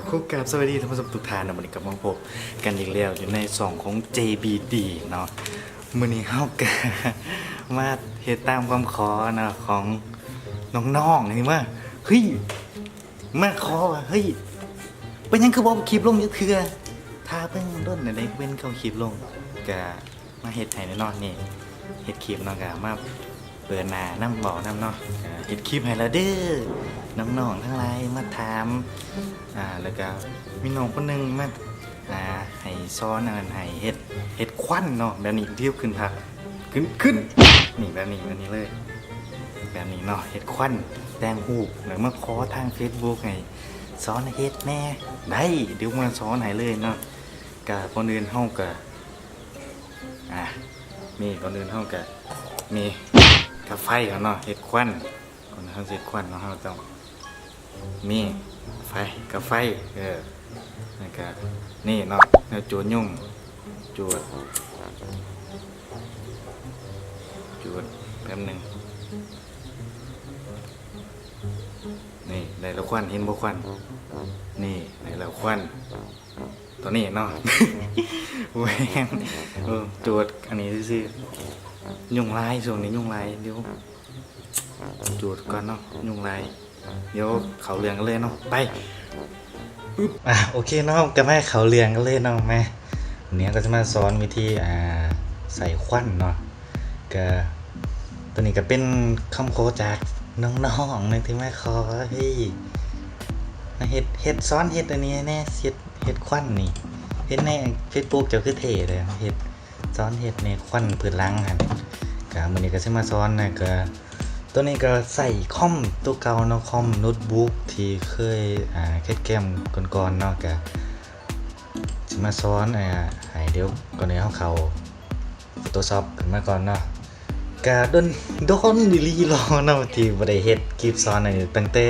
ຂໍກາບສະບາຍດີທ່ານຜູ້ຊົມທຸກທ່ານເນາະ, ມື້ນີ້ກັບມາພົບກັນອີກແລ້ວຢູ່ໃນຊ່ອງຂອງ ເຈບີດີ ເນາະ. ມື້ນີ້ເຮົາກະມາເຮັດຕາມຄຳຂໍເນາະ ຂອງນ້ອງໆນີ້ວ່າ ເຮີ້ຍ ມາຂໍວ່າ ເຮີ້ຍ ເປັນຫຍັງຄືບໍ່ເອົາຄລິບລົງຈັກເທື່ອ ຖ້າເບິ່ງດົນແນວໃດເປັນເອົາຄລິບລົງ ກະ ມາເຮັດໃຫ້ແນ່ນອນນີ້ ເຮັດຄລິບເນາະ ກະມາເປີດໜ້ານຳ ເວົ້ານຳເນາະ ກະເຮັດຄລິບໃຫ້ແລ້ວເດີ ນ້ອງໆທັງຫຼາຍມາຖາມ ອ່າ ແລ້ວກະມີນ້ອງຄົນໜຶ່ງມາ ອ່າ ໃຫ້ສອນອັນນັ້ນ ໃຫ້ເຮັດ ເຮັດຄວັນເນາະ ແບບນີ້ ດຽວຂຶ້ນພາບ ຂຶ້ນ ຂຶ້ນ ນີ້ ແບບນີ້ ແບບນີ້ເລີຍ ແບບນີ້ເນາະ ເຮັດຄວັນ ແຕ່ງຮູບ ແລ້ວມາຂໍທາງເຟສບຸກໃຫ້ສອນເຮັດແດ່ ໄດ້ ດຽວມາສອນໃຫ້ເລີຍເນາະ. ກະ ກ່ອນອື່ນເຮົາກະ ອ່າ ມີ ກ່ອນອື່ນເຮົາກະມີກາໄຟກ່ອນເນາະ ເຮັດຄວັນ ກ່ອນເຮົາຊິເຮັດຄວັນເນາະ ເຮົາຕ້ອງມີໄຟ ກາໄຟ ເອີ ແລ້ວກະນີ້ເນາະ ແນວຈູດຍຸງ ຈູດ ຈູດ ແປັບໜຶ່ງ ນີ້ ໄດ້ແລ້ວຄວັນ ເຫັນບໍ່ຄວັນ ນີ້ ໄດ້ແລ້ວຄວັນ ຕົວນີ້ເນາະ ແມ່ນ ເອີ ຈູດອັນນີ້ຊື່ໆ ຍຸງຫຼາຍ ຊ່ວງນີ້ຍຸງຫຼາຍ ດຽວຈູດກ່ອນເນາະ ຍຸງຫຼາຍ ດຽວເຂົ້າເລື່ອງກັນເລີຍເນາະ ໄປ ອຶບ ອ່າ ໂອເຄເນາະ ກະມາເຂົ້າເລື່ອງກັນເລີຍເນາະ ມາ ວັນນີ້ເຮົາກະຈະມາສອນວິທີ ອ່າ ໃສ່ຄວັນເນາະ ກະ ຕົວນີ້ກະເປັນຄຳຂໍຈາກນ້ອງໆເນາະ ທີ່ມາຂໍ ເຮີ້ຍ ມາເຮັດ ເຮັດ ສອນເຮັດອັນນີ້ແດ່ ເຮັດ ເຮັດຄວັນນີ້ ເຫັນໃນເຟສບຸກເຈົ້າຄືເທ່ແທ້ ເຮັດ ສອນເຮັດແດ່ ຄວັນພື້ນຫຼັງຫັ້ນ ກະມື້ນີ້ກະຊິມາສອນນະ ກະ ຕົວນີ້ກະໃຊ້ຄອມຕົວເກົ່າເນາະ ຄອມໂນ້ດບຸກທີ່ເຄີຍ ອ່າ ເຮັດເກມກ່ອນໆເນາະ ກະຊິມາສອນ ອ່າ ໃຫ້ ດຽວກ່ອນອື່ນເຮົາເຂົ້າ ໂຟໂຕຊອບຂຶ້ນມາກ່ອນເນາະ ກະດົນ ດົນອີ່ຫຼີເນາະ ທີ່ບໍ່ໄດ້ເຮັດຄລິບສອນອັນນີ້ ຕັ້ງແຕ່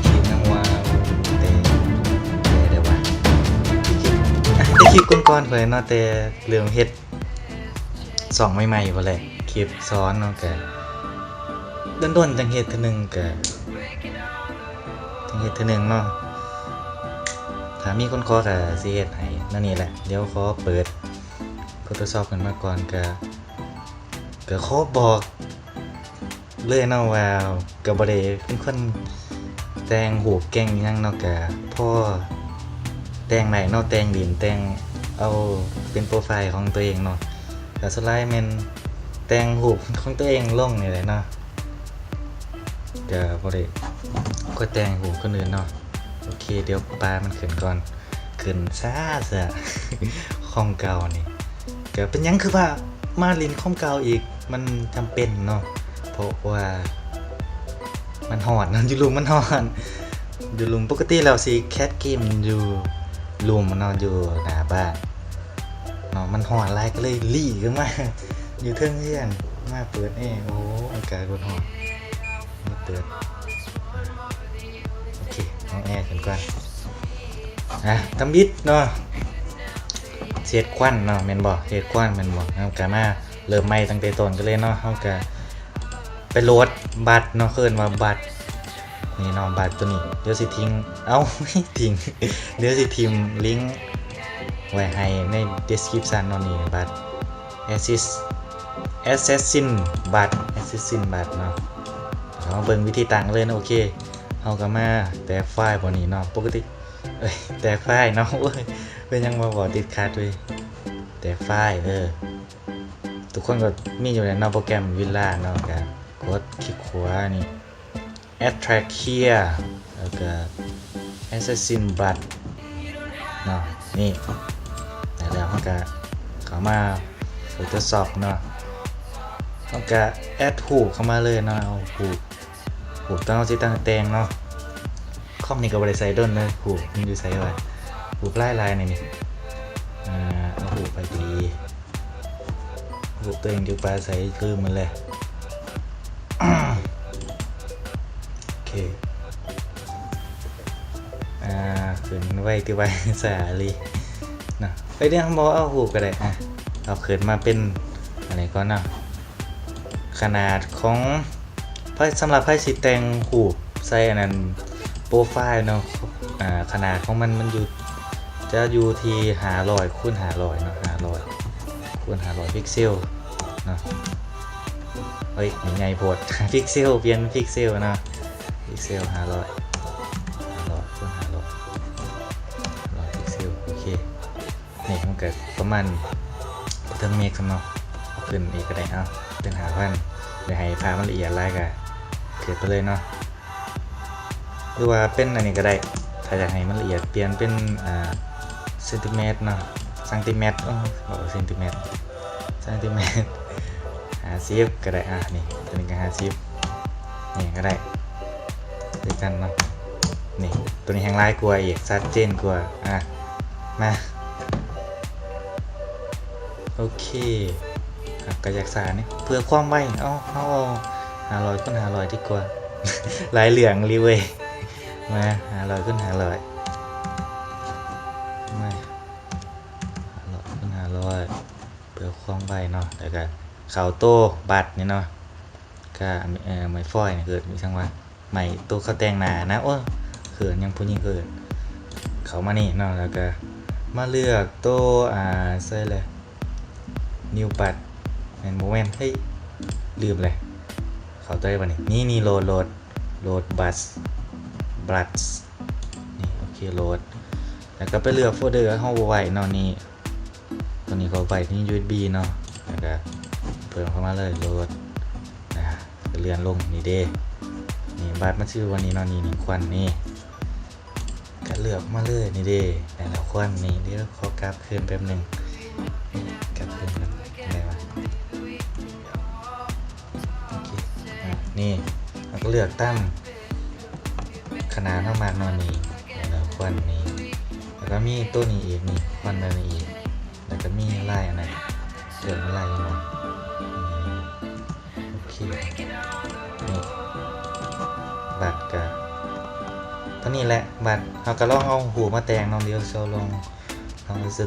ຄລິບຫຍັງວະ ແຕ່ ແຕ່ໃດວະ ຄລິບ ຄລິບກ່ອນໆພຸ້ນແຫຼະເນາະ ແຕ່ເລີ່ມເຮັດຊ່ອງໃໝ່ໆພຸ້ນແຫຼະ ຄລິບສອນເນາະ ກະດົນໆຈັ່ງເຮັດເທື່ອໜຶ່ງ ກະຈັ່ງເຮັດເທື່ອໜຶ່ງເນາະ ຖ້າມີຄົນຂໍກະຊິເຮັດໃຫ້ ແນວນີ້ແຫຼະ ດຽວຂໍເປີດ ໂຟໂຕຊອບຂຶ້ນມາກ່ອນ ກະ ກະຂໍບອກເລີຍເນາະວ່າ ກະບໍ່ໄດ້ເປັນຄົນແຕ່ງຮູບເກັ່ງອີ່ຫຍັງເນາະ ກະພໍແຕ່ງໄດ້ເນາະ ແຕ່ງຫຼິ້ນ ແຕ່ງເອົາເປັນໂປຣໄຟຂອງຕົວເອງເນາະ ກະສ່ວນຫຼາຍແມ່ນແຕ່ງຮູບຂອງຕົວເອງລົງນີ້ແຫຼະເນາະ ກະບໍ່ໄດ້ຄ່ອຍແຕ່ງຮູບຄົນອື່ນເນາະ. ໂອເຄ ດຽວປາມັນຂຶ້ນກ່ອນ ຂຶ້ນຊ້າເສຍ ຄອມເກົ່ານີ້ ກະເປັນຫຍັງຄືວ່າມາຫຼິ້ນຄອມເກົ່າອີກ ມັນຈຳເປັນເນາະ ເພາະວ່າມັນຮ້ອນ ຢູ່ລຸ່ມມັນຮ້ອນ ຢູ່ລຸ່ມ ປົກກະຕິແລ້ວຊິແຄດເກມຢູ່ລຸ່ມເນາະ ຢູ່ໜ້າບ້ານເນາະ ມັນຮ້ອນຫຼາຍ ກະເລີຍຫຼີ້ຂຶ້ນມາຢູ່ເທິງເຮືອນ ມາເປີດແອ ໂອ້ ອາກາດກໍຮ້ອນ ມາເປີດ ໂອເຄ ເອົາແອຂຶ້ນກ່ອນ ອ່ະ ທຳອິດເນາະ ເຮັດຄວັນເນາະ ແມ່ນບໍ່ ເຮັດຄວັນແມ່ນບໍ່ ເຮົາກະມາເລີ່ມໃໝ່ຕັ້ງແຕ່ຕົ້ນກັນເລີຍເນາະ ເຮົາກະໄປໂຫຼດບັດເນາະ ເອີ້ນວ່າບັດ ນີ້ເນາະ ບັດຕົວນີ້ ດຽວຊິຖິ້ມ ເອົ້າ ຖິ້ມ ດຽວຊິຖິ້ມລິ້ງໄວ້ໃຫ້ໃນເດສຄຣິບຊັນເນາະ ນີ້ບັດ ແອັດຊິດ ແອັດແຊັດຊິນບັດ ແອັດແຊັດຊິນບັດເນາະ ເຮົາມາເບິ່ງວິທີຕັ້ງເລີຍເນາະ ໂອເຄ ເຮົາກະມາແຕກໄຟລ໌ບ່ອນນີ້ເນາະ ປົກກະຕິ ເອີຍ ແຕກໄຟລ໌ເນາະ ໂອ້ຍ ເປັນຫຍັງມາເວົ້າຕິດຂັດເວີຍ ແຕກໄຟລ໌ ເອີ ທຸກຄົນກໍມີຢູ່ແຫຼະເນາະ ໂປຣແກຣມວິລາເນາະ ກະກົດຄລິກຂວານີ້ Extract here ແລ້ວກະ Assassin Blood ເນາະ ນີ້ ແລ້ວ ແລ້ວເຮົາກະເຂົ້າມາ Photoshop ເນາະ ເຮົາກະແອັດຮູບເຂົ້າມາເລີຍເນາະ ເອົາຮູບ ຮູບທີ່ເຮົາຊິຕັ້ງແຕ່ງເນາະ ຄອມນີ້ກໍບໍ່ໄດ້ໃຊ້ດົນເລີຍ ຮູບມັນຢູ່ໃສວະ ຮູບຫຼາຍໆ ນີ້ ນີ້ ອ່າ ເອົາຮູບໄປດີ ຮູບຕົວເອງຢູ່ປາໃສ ລືມໝົດແລ້ວ ໂອເຄ ອ່າ ຂຶ້ນໄວຕິໄວ ສາລີເນາະ ໄປເລື່ອງບໍ່ເອົາຮູບກໍໄດ້ ອ່ະ ເອົາຂຶ້ນມາເປັນອັນນີ້ກ່ອນເນາະ ຂະໜາດຂອງ ໃຜ ສຳລັບໃຜຊິແຕ່ງຮູບໃສ່ອັນນັ້ນ ໂປຣໄຟລ໌ເນາະ ອາ ຂະໜາດຂອງມັນ ມັນຢູ່ ຈະຢູ່ທີ່ຫ້າຮ້ອຍຄູນຫ້າຮ້ອຍເນາະ ຫ້າຮ້ອຍຄູນຫ້າຮ້ອຍພິກເຊວເນາະ. ເອີຍ ນີ້ໃຫຍ່ໂພດ ພິກເຊວ ປ່ຽນເປັນພິກເຊວເນາະ ພິກເຊວຫ້າຮ້ອຍ ຫ້າຮ້ອຍຄູນຫ້າຮ້ອຍ ຫ້າຮ້ອຍພິກເຊວ. ໂອເຄ ນີ້ມັນກະປະມານບໍ່ເຖິງເມກຊ້ຳເນາະ ເອົາຂຶ້ນອີກກະໄດ້ ເອົາເປັນຫ້າພັນ. ຢາກໃຫ້ພາບມັນລະອຽດຫຼາຍກະເກີດໄປເລີຍເນາະ ຫຼືວ່າເປັນອັນນີ້ກະໄດ້ ຖ້າຢາກໃຫ້ມັນລະອຽດ ປ່ຽນເປັນ ອາ ເຊັນຕີແມັດເນາະ ຊັງຕີແມັດ ເອີ ເວົ້າເຊັນຕີແມັດ ຊັງຕີແມັດ ຫ້າສິບກະໄດ້. ອາ ນີ້ ໂຕນີ້ກະຫ້າສິບ ນີ້ກະໄດ້ຄືກັນເນາະ. ນີ້ ໂຕນີ້ແຮ່ງຫຼາຍກວ່າອີກ ຊັດເຈນກວ່າ. ອາ ມາ ໂອເຄ ຫາກກະຢາກສານີ້ ເພື່ອຄວາມໄວ ເອົາ ເຮົາເອົາຫ້າຮ້ອຍຄູນຫ້າຮ້ອຍດີກວ່າ ຫຼາຍເລື່ອງອີ່ຫຼີເວີຍ. ມາ ຫ້າຮ້ອຍຄູນຫ້າຮ້ອຍ ມາ ຫ້າຮ້ອຍຄູນຫ້າຮ້ອຍ ເພື່ອຄວາມໄວເນາະ ແລ້ວກະເຂົ້າໂຕບັດນີ້ເນາະ ກະ ເອີ ໄມ້ຟອຍນີ້ ເອີ້ນອີ່ຫຍັງວະ ໄມ້ໂຕເຂົາແຕ່ງໜ້ານະ ໂອ້ຍ ເຂີນຫຍັງຜູ້ຍິງເຂີນ. ເຂົ້າມານີ້ເນາະ ແລ້ວກະມາເລືອກໂຕ ອາ ໃສ່ແຫຼະ ນິວບັດ ແມ່ນບໍ່ແມ່ນ ເຮີ້ຍ ລືມແຫຼະ ເຂົ້າໂຕໃດບາດນີ້ ນີ້ ນີ້ ໂຫຼດ ໂຫຼດ ໂຫຼດບັດ ບັດ ນີ້ ໂອເຄ ໂຫຼດ ແລ້ວກະໄປເລືອກໂຟເດີເຮົາບໍ່ໄວ້ເນາະ ນີ້ ໂຕນີ້ເຂົາໄວ້ທີ່ຢູເອັສບີເນາະ ແລ້ວກະເພີ່ມເຂົ້າມາເລີຍ ໂຫຼດ ອາ ກະເລື່ອນລົງນີ້ເດ້ ນີ້ບັດມັນຊື່ວ່ານີ້ເນາະ ນີ້ ນີ້ຄວັນນີ້ ກະເລືອກມາເລີຍນີ້ເດ້ ແລ້ວຄວັນນີ້ ດຽວຂໍກັບຄືນແປັບໜຶ່ງ ກັບຄືນກ່ອນ ໄດ້ວະ ໂອເຄ ອາ ນີ້ ເຮົາກະເລືອກຕາມຂະໜາດເຮົາມັກເນາະ ນີ້ ແລ້ວຄວັນນີ້ ແລ້ວກະມີໂຕນີ້ອີກ ນີ້ຄວັນແບບນີ້ອີກ ແລ້ວກະມີລາຍອັນນັ້ນ ເກີດມາລາຍຫຍັງວະ ໂອເຄ ນີ້ ບັດກະເທົ່ານີ້ແຫຼະ ບັດເຮົາກະລອງເອົາຮູບມາແຕ່ງເນາະ ດຽວຊິລອງ ລອງເນາະ ຊິ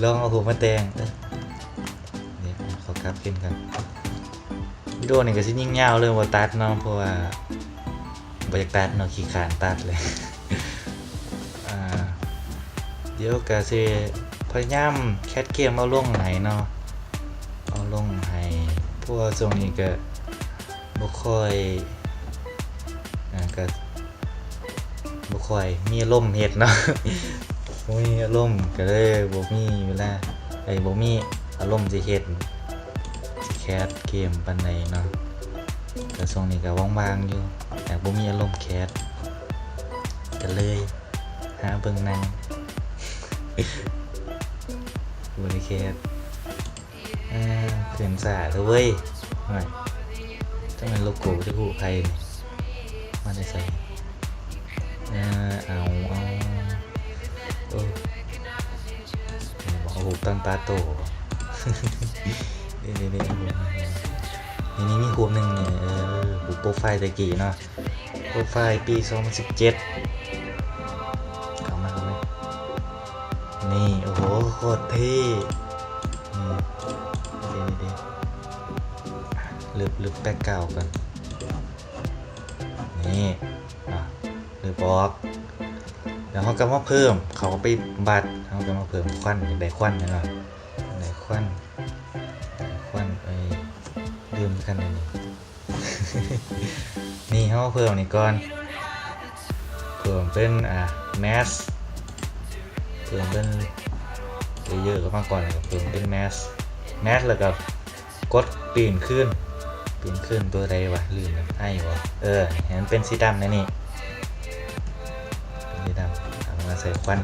ລອງເອົາຮູບມາແຕ່ງ ເອີ ດຽວຂໍກັບຄືນກ່ອນ ວິດີໂອນີ້ກະຊິຍິງຍາວເລີຍ ບໍ່ຕັດເນາະ ເພາະວ່າ ບໍ່ຢາກຕັດເນາະ ຂີ້ຄ້ານຕັດເລີຍ ອາ ດຽວກະຊິພະຍາຍາມແຄດເກມເອົາລົງໃຫ້ເນາະ ເອົາລົງໃຫ້ ເພາະວ່າຊ່ວງນີ້ກະບໍ່ຄ່ອຍ ອາ ກະບໍ່ຄ່ອຍມີອາລົມເຮັດເນາະ ບໍ່ມີອາລົມ ກະເລີຍບໍ່ມີເວລາ ເອີຍ ບໍ່ມີອາລົມຊິເຮັດ ຊິແຄດເກມປານໃດເນາະ ກະຊ່ວງນີ້ກະວ່າງໆຢູ່ ແຕ່ບໍ່ມີອາລົມແຄດ ກະເລີຍຫາເບິ່ງໜັງ ບໍ່ໄດ້ແຄດ ເອີ ຂຶ້ນຊ້າເດີ້ເວີຍ ໂອ້ຍ ຈັ່ງແມ່ນໂລໂກ້ຈັກຮູ້ໃຜນີ້ ມາແຕ່ໃສ ເອີ ເອົາ ເອົາ ໂອ້ ເອົາຮູບຕອນປາໂຕ ນີ້ໆໆ ນີ້ມີຮູບໜຶ່ງນີ້ ເອີ ຮູບໂປຣໄຟລ໌ແຕ່ກີ້ເນາະ ໂປຣໄຟລ໌ປີສອງພັນສິບເຈັດ ເຂົ້າມາເລີຍ ນີ້ ໂອ້ໂຫ ໂຄດເທ່ ນີ້ ເດໆໆ ລຶບ ລຶບແບັກກຣາວກ່ອນ ນີ້ ອາ ລຶບອອກ ແລ້ວເຮົາກະມາເພີ່ມ ເຂົ້າໄປບັດ ເຮົາກະມາເພີ່ມຄວັນ ຢາກໄດ້ຄວັນແມ່ນບໍ່ ໄດ້ຄວັນ ໄດ້ຄວັນ ເອີຍ ລືມຄືກັນເດນີ້ ນີ້ເຮົາເພີ່ມນີ້ກ່ອນ ເພີ່ມເປັນ ອາ ແມັດ ເພີ່ມເປັນເຢີໆເຂົ້າມາກ່ອນ ແລ້ວກະເພີ່ມເປັນແມັດ ແມັດ ແລ້ວກະກົດປີ້ນຄືນ ປີ້ນຄືນໂຕໃດວະ ລືມແລ້ວ ໄອບໍ່ ເອີ ໃຫ້ມັນເປັນສີດຳແນວນີ້ ເປັນສີດຳ ເອົາມາໃສ່ຄວັນ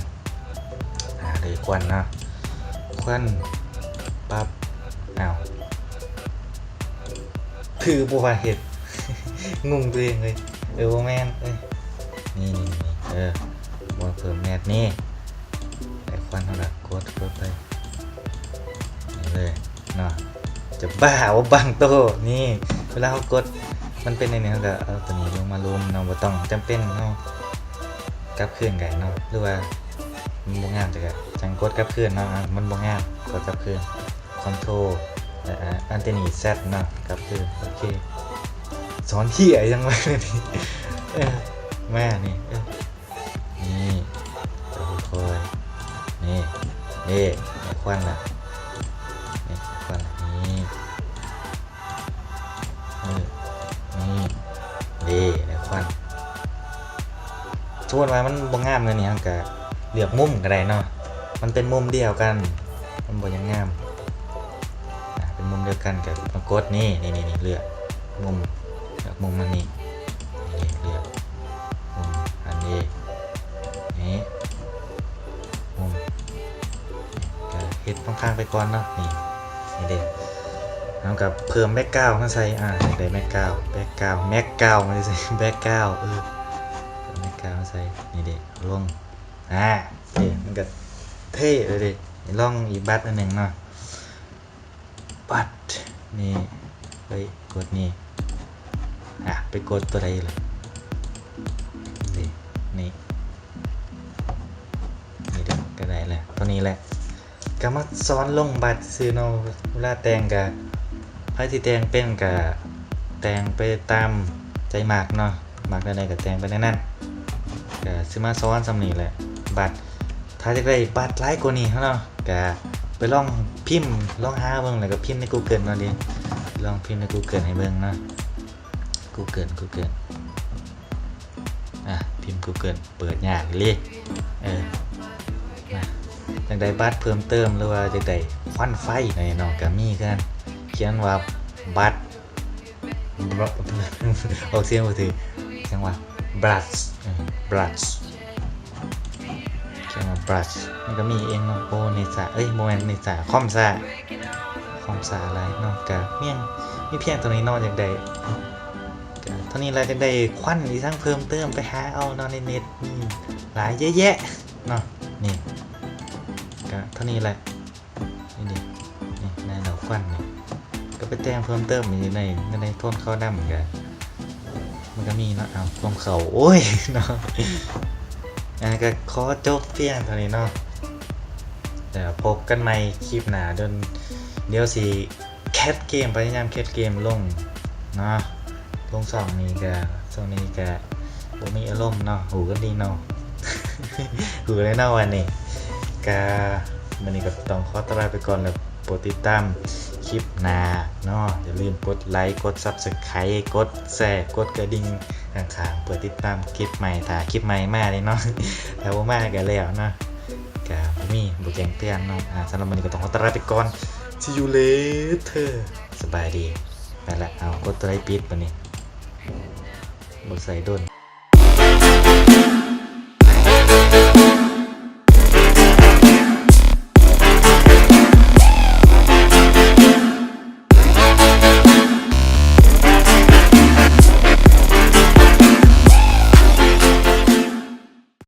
ອາ ໄດ້ຄວັນເນາະ ຄວັນ ປັບ ອ້າວ ຄືບໍ່ວ່າເຮັດ ງົງໂຕເອງເລີຍ ເອີ ບໍ່ແມ່ນ ເອີ ນີ້ໆໆ ເອີ ບໍ່ເພີ່ມແມັດນີ້ ໄດ້ຄວັນເຮົາກະກົດ ກົດໄປ ນີ້ເລີຍເນາະ ຈະບ້າບໍ່ບັງໂຕ ນີ້ ເວລາເຮົາກົດ ມັນເປັນແນວນີ້ ເຮົາກະເອົາໂຕນີ້ລົງມາລົມເນາະ ບໍ່ຕ້ອງຈຳເປັນ ເຮົາກັບຄືນກະໄດ້ເນາະ ຫຼືວ່າມັນບໍ່ງາມ ແຕ່ກະຈັ່ງກົດກັບຄືນເນາະ ອາ ມັນບໍ່ງາມ ກົດກັບຄືນ ຄອນໂທຣ ແລະ ອາ ອັນໂຕນີ້ ແຊັດ ເນາະ ກັບຄືນ ໂອເຄ ສອນເຫຍຫຍັງວະນີ້ ເອີ ມານີ້ ເອີ ນີ້ ຄ່ອຍໆ ນີ້ ນີ້ ໄດ້ຄວັນລະ ນີ້ ຄວັນ ນີ້ ເອີ ນີ້ ນີ້ ໄດ້ຄວັນ. ສົມມຸດວ່າມັນບໍ່ງາມແນວນີ້ ເຮົາກະເລືອກມຸມກະໄດ້ເນາະ ມັນເປັນມຸມດຽວກັນ ມັນບໍ່ຢາກງາມ. ອ່າ ເປັນມຸມດຽວກັນ ກະມາກົດນີ້ ນີ້ ນີ້ ນີ້ ເລືອກມຸມ ເລືອກມຸມມານີ້ ນີ້ ເລືອກມຸມອັນນີ້ ນີ້ ມຸມ ກະເຮັດຂ້າງໆໄປກ່ອນເນາະ ນີ້ ນີ້ເດ້. ເຮົາກະເພີ່ມແບັກກຣາວມາໃສ່ ອ່າ ຢາກໄດ້ແບັກກຣາວ ແບັກກຣາວ ແມັກກຣາວ ມັນຊິໃສ່ແບັກກຣາວ ເອີ ເພີ່ມແບັກກຣາວມາໃສ່ ນີ້ເດ້ ລົງ ອ່າ ເອີ ມັນກະເທ່ເລີຍເດ້. ລອງອີກບັດອັນໜຶ່ງເນາະ ບັດນີ້ ເອີຍ ກົດນີ້ ອ່ະ ໄປກົດຕົວໃດລະ ນີ້ ນີ້ ນີ້ເດ້ ກະໄດ້ແລ້ວ ເທົ່ານີ້ແຫຼະ. ກະມາສອນລົງບັດຊື່ເນາະ ເວລາແຕ່ງກະ ໃຜທີ່ແຕ່ງເປັນກະແຕ່ງໄປຕາມໃຈມັກເນາະ ມັກແນວໃດກະແຕ່ງໄປແນວນັ້ນ. ກະຊິມາສອນສ່ຳນີ້ແຫຼະ ບັດ ຖ້າຢາກໄດ້ບັດຫຼາຍກວ່ານີ້ເນາະ ກະໄປລອງພິມ ລອງຫາເບິ່ງ ແລ້ວກະພິມໃນກູເກີນເນາະ ລອງພິມໃນກູເກີນໃຫ້ເບິ່ງເນາະ ກູເກີນ ກູເກີນ ອ່ະ ພິມກູເກີນ ເປີດຍາກອີ່ຫຼີ ເອີ ນະ ຢາກໄດ້ບັດເພີ່ມເຕີມ ຫຼືວ່າຢາກໄດ້ຄວັນໄຟແນວນີ້ເນາະ ກະມີຄືກັນ ຂຽນວ່າບັດ ອອກສຽງບໍ່ຖືກ ຂຽນວ່າ brush ເອີ brush ຂຽນວ່າ brush ມັນກະມີເອງເນາະ. ໂອ້ ເນັດຊ້າ ເອີຍ ບໍ່ແມ່ນເນັດຊ້າ ຄອມຊ້າ ຄອມຊ້າຫຼາຍເນາະ. ກະພຽງ ມີພຽງເທົ່ານີ້ເນາະ ຢາກໄດ້ ກະເທົ່ານີ້ລະ. ຢາກໄດ້ຄວັນອີ່ຫຍັງເພີ່ມເຕີມ ໄປຫາເອົາເນາະໃນເນັດ ມີຫຼາຍເຍາະແຍະເນາະ. ນີ້ ກະເທົ່ານີ້ແຫຼະ ນີ້ເດ້ ນີ້ ໄດ້ແລ້ວຄວັນນີ້ ກະໄປແຕ່ງເພີ່ມເຕີມຢູ່ໃນ ໃນໂທນຂາວດຳ ກະ ມັນກະມີເນາະ. ເອົາ ຄວາມເຂົ້າ ໂອ້ຍເນາະ ອ່າ ກະຂໍຈົບພຽງເທົ່ານີ້ເນາະ. ແລ້ວພົບກັນໃໝ່ຄລິບໜ້າ ດຽວ ດຽວຊິແຄດເກມ ພະຍາຍາມແຄດເກມລົງເນາະ. ລົງຊ່ອງນີ້ກະ ຊ່ວງນີ້ກະບໍ່ມີອາລົມເນາະ ຮູ້ກັນດີເນາະ ຮູ້ແລ້ວເນາະ. ວັນນີ້ກະ ມື້ນີ້ກະຕ້ອງຂໍຕົວລາໄປກ່ອນ ແລ້ວໂປດຕິດຕາມຄລິບໜ້າເນາະ. ຢ່າລືມກົດໄລ ກົດ Subscribe ກົດແຊ ກົດກະດິ່ງຂ້າງໆ ເພື່ອຕິດຕາມຄລິບໃໝ່ ຖ້າຄລິບໃໝ່ມາເດ້ເນາະ ຖ້າບໍ່ມາກະແລ້ວເນາະ ກະບໍ່ມີ ບໍ່ແຈ້ງເຕືອນເນາະ. ອ່າ ສຳລັບມື້ນີ້ກະຕ້ອງຂໍຕົວລາໄປກ່ອນ See you later ສະບາຍດີ. ໄປລະ ເອົາ ກົດຕົວໃດປິດບາດນີ້ ບໍ່ໃສ່ດົນ